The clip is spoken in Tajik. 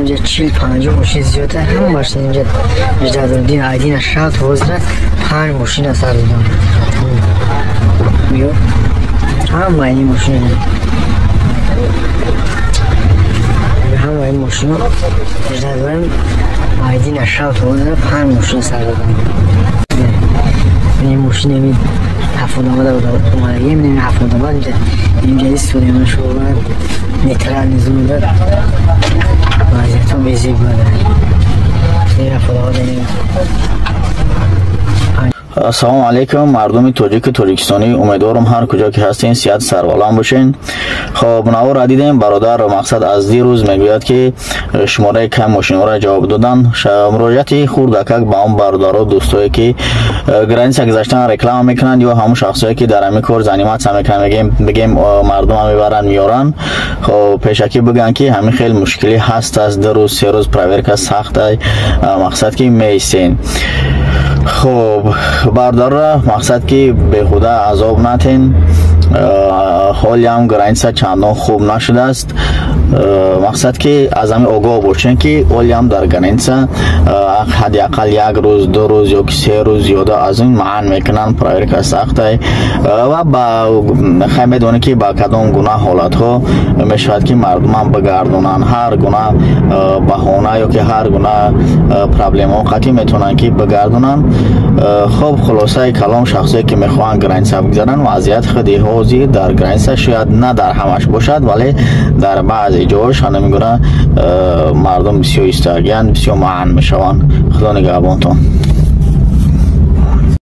Инҷа 40-50 мошин зиёда, ҳамаш инҷа ждать дорем. Дин айдина шаб ҳозира 5 мошина сар додам. Ё ҳама ин мошина, ҳама ин мошино ждать дорем. Айдина шаб ҳозира 5 мошина сар додам. Ин мошина ми ҳафтодамада омадагим, ин ҳафтодамад инҷа истодем, шуба нейтрал низом дад, вазъиятон безеб буда. Ин ҳафтодамад. Ассалому алайкум, мардуми тоҷику тоҷикистонӣ. Умедворам, ҳар куҷо ки ҳастен, сиҳат сарбаланд бошен. Хоб, наворро дидем. Бародар, мақсад, аз дирӯз мегӯяд, ки шумораи кам мошинҳоро ҷавоб додан. Муроҷиати хурдакак ба он бародаро, дӯстое, ки граница гузаштан реклама мекунанд ё ҳамон шахсое, ки дар ҳамин кор заниматься мекунанд, бигем, мардума мебаранд, меёранд. Хоб, пешакӣ бигӯянд, ки ҳамин хел мушкилӣ ҳаст аст, 2 рӯз, 3 рӯз проверка сахта, мақсад, ки меистен. Хоб, бародарро, мақсад, ки беҳуда азоб натен. Ҳолиам граница чандон хуб нашудааст. Мақсад, ки аз ҳамин огоҳ бошем, ки ҳолиам дар граница ҳадди ақал як рӯз, 2 рӯз ё ки 3 рӯз зиёда аз ин манъ мекунанд, проверка сахтай. Ва ба хай медонем, ки ба кадом гуна ҳолатҳо мешавад, ки мардумам бигардонанд. Ҳар гуна баҳона ё ки ҳар гуна проблемаҳо қатъӣ метавонанд, ки бигардонанд. Хоб, хулосаи калом, шахсое, ки мехоҳанд граница бигзаранд, вазъият худи ҳозир дар граница шояд на дар ҳамаш бошад, вале дар баъзе ҷош ҳамин гуна мардум бисёр истагиянд, бисёр манъ мешаванд. Худо нигаҳбонтон.